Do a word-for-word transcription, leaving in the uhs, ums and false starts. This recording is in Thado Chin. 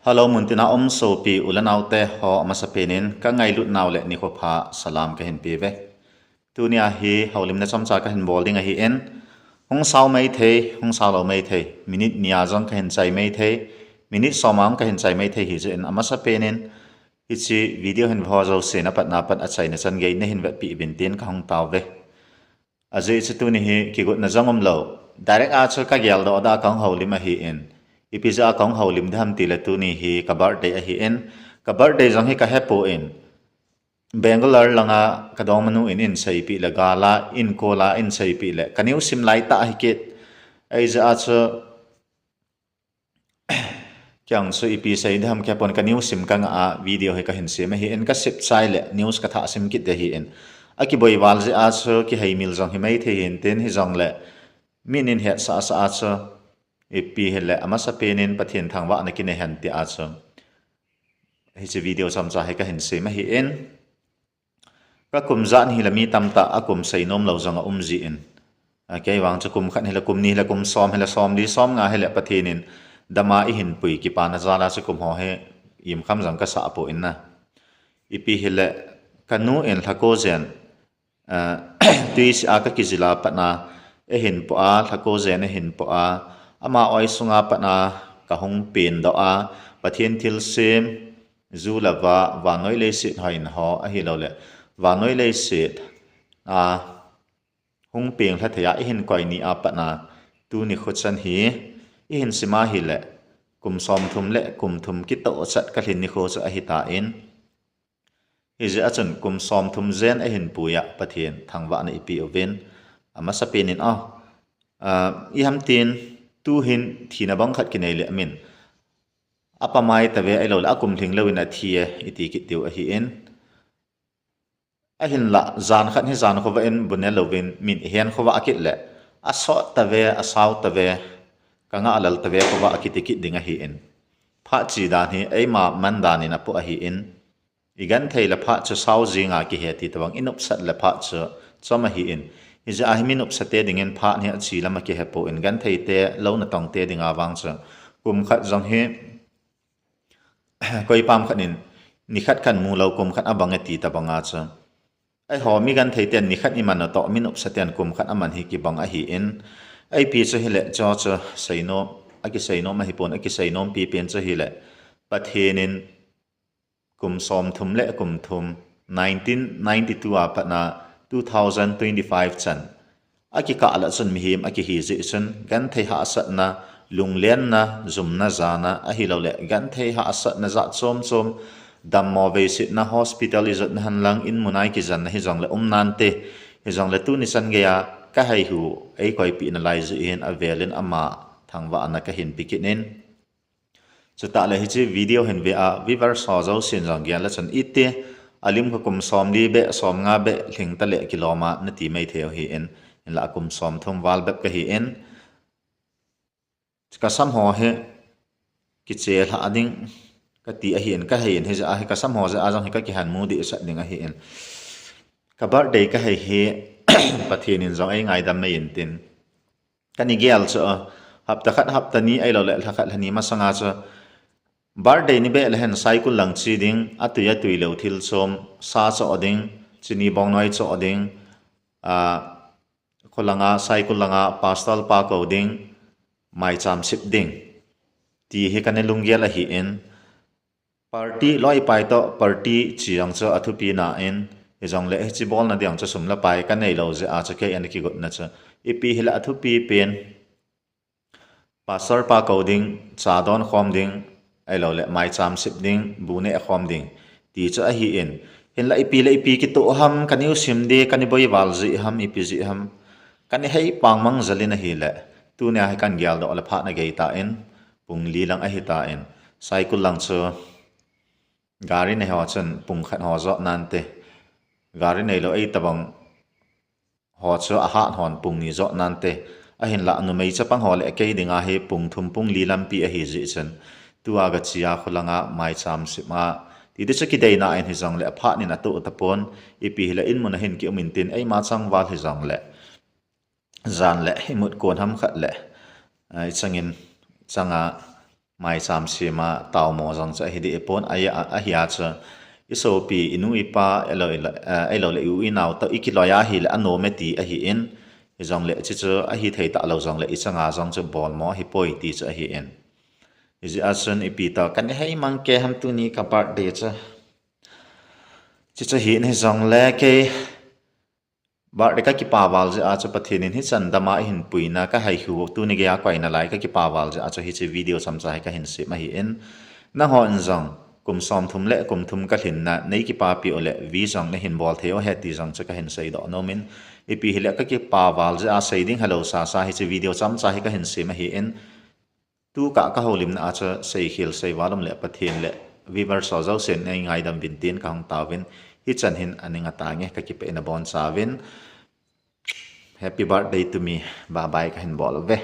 Hello, muntina um sopi u le naote ho, amasa penin ka ngailut nau le nikho pha salam kahin pe ve. Tunia hi houlimna chomcha kahin bol ding ahin, hung sao maithei, hung sao lou maithei, minute nia jong kahin chai maithei, minute som a jong kahin chai maithei hijeh in amasa penin hiche video hin ve ho jousen apatna pat achaina chan gei nahin vetpi uvin tin kahung tao ve. Ajeh chu tuni hi kigotna jong umlou, direct a chu kageldoh da kahung houlim ahin, ipi jeh a kahung houlim ding ham tile tuni hi ka birthday ahin, ka birthday jong hi kahepon, Bangalore langa kadongmanu in eiseipeh le, gal a eincall a eiseipeh le, ka news sim laitah hikit, ahijeh a chu kei jong chu ipi sei ding ham kahepon, ka news sim kangah a video hi kahin sem ahin, ka sep chai le news kathah sim kit ding ahin, akiboi val jeh a chu kiheimil jong hi maithei hin tin, hijongle min in hetsah sah a chu ipi hile amasa penin Pathen thangvahna kinei hen tia chu hiche video chomcha hi kahin sem ahin, ka kum jat hile mi tamtah a kum seinom lou jong aum jeh in, kei vang chu kum khat hile, kum ni hile, kum som hile, somli somnga hile Pathen in dama eihin pui kipana jal a chu kum ho hi imkham jong kasah poi na. Ipi hile kanu in lhako jen, tuisih a kakijil a patna eihin poh a, lhako jen eihin poh a, ama oi sunga patna kahung pendoh a, Pathen thilsem, ju le va, vannoi leiset hoina ho ahiloule vannoi leiset a hung penglha thei a eihin koi ni a patna tuni kho chan hi eihin sim a hile, kum somthum le kum thum kitoh chat kalhin nikho chu ahitan, hijeh a chun kum somthum jen eihin pui a Pathen thangvahna ipeh uvin, amasa penin, iham tin, tuhin thina bang khat kinei le min apa mai tave ahiloule akum lhing louvin athi e iti kit diu ahin, ahinlah jan khat hi jan khovah in bu ne louvin min ihen khovah kit le, asot tave, asao tave, kangah lal tave khovah akiti kit ding ahin, phat che dan hi eima man dan in apoh ahin, igenthei le phat chu sao jinga kihe ti tobang inopsat le phat chu chom ahin, hijeh a hi mi nopsate dingin phat hi ache lam akihepon, gentheite lou natongte dinga vang chu kum khat jong hi koipam khat in nikhat khat mulou kum khat abang e ti tobanga chu, eiho mi gentheiten nikhat iman natoh mi nopsaten kum khat aman hi kibang ahin, ipi chu hile cho chu seinom, akiseinom ahipon, akiseinompi pen chu hile Pathen in kum somthum le kum thum, nineteen ninety-two a patna two thousand twenty-five chan akikah lah chun mihem akihi jeh chun genthei hahsatna, lunglenna, jumna jana ahiloule genthei hahsatna jat chom chom, dammo veisetna, hospital ijotna henlang inmuna ikijanna hijongle um nante, hijongle tuni chan geiya kahaihu eikoipehna lai jeh hin avelin ama thangvahna kahin pe kit in, chutah le hiche video hin ve a viewers ho jousen jong gel le chun iti, alim kha kum somli beh, somnga beh lhing tale kilom a nati maithei u ahin, hinlah kum somthum val bep kahin, kasam ho hi kiche lhah ding kati ahin, kaheiyin hijeh a hi kasam ho jeh a jong hi kakihan mu dehset ding ahin, ka birthday kahei hi Pathen in jong eingaidam mei intin, kani gel chu hapta khat hapta ni ahiloule lha khat lha ni masanga chu birthday ni beh le hen Saikul lang che ding, atui atui lou thil chom, sa choh ding, chini bongnoi choh ding, kholanga Saikul langa pastor pa kou ding, maicham sep ding ti hi kane lunggel ahin, party loipai toh party che jong chu athupi nan, hijongle hiche bolna ding chu sum le pai kaneilou jeh a chu kei ana kigotna chu ipi hile athupi pen pastor pa kou ding, cha don khom ding, ahiloule maicham sep ding, bu neh khom ding ti chu ahin, hinlah ipi le ipi kitoh ham, kani u sim ding, kani boi val jeh ham, ipi jeh ham, kani hei pang mang jel in ahile, tunia hi kahin geldoh le phat na geitan, pung li lang ahitan, Saikul lang chu gari nei ho chun pung khat ho jot nante, gari neilou ei tobang ho chu ahat hon pung ni jot nante, ahinlah numei chapang ho le kei dinga hi pung thum pung li lampi ahi jeh chun, tua gache a kholanga maicham sep a, titi chu kideina in hijongle aphat in atoh tapon, ipi hile inmun a hin kium intin eima changval hijongle jan le imut kon ham khat le ichangin changa maicham sema taomo jong chu ahi deh pon, ahi a chu isopi, inu ipa, ahilou le, eh, ahilou le i u i nao toh ikiloi a ahile anom e ti ahin, hijongle chuchu ahithei talou jongle ichanga jong chu bolmo ahipoi ti chu ahin. Hijeh a chun ipi toh kana heimang kei ham tuni ka birthday chu. Chuchu hin hijongle kei birthday kakipa val jeh a chu Pathen in hichan dama eihin puina kahaihu tuni geiya koina lai kakipa val jeh a chu hiche video chomcha hi kahin sem ahin. Nanghon jong kum somthum le kum thum kalhinna neikipapi uleh wish jong nahin bol thei uhe ti jong chu kahin seidoh nomin. Ipi hile kakipa val jeh a sei ding helou sasa hiche video chomcha hi kahin sem ahin. Tukah kahoulimna a chu seikhel seival umle Pathen le viewers ho jousen neingaidam uvin tin kahung tauvin, hichan hin aning atange, kakipah in abonchauvin. Happy birthday to me. Bye bye kahin bol uve.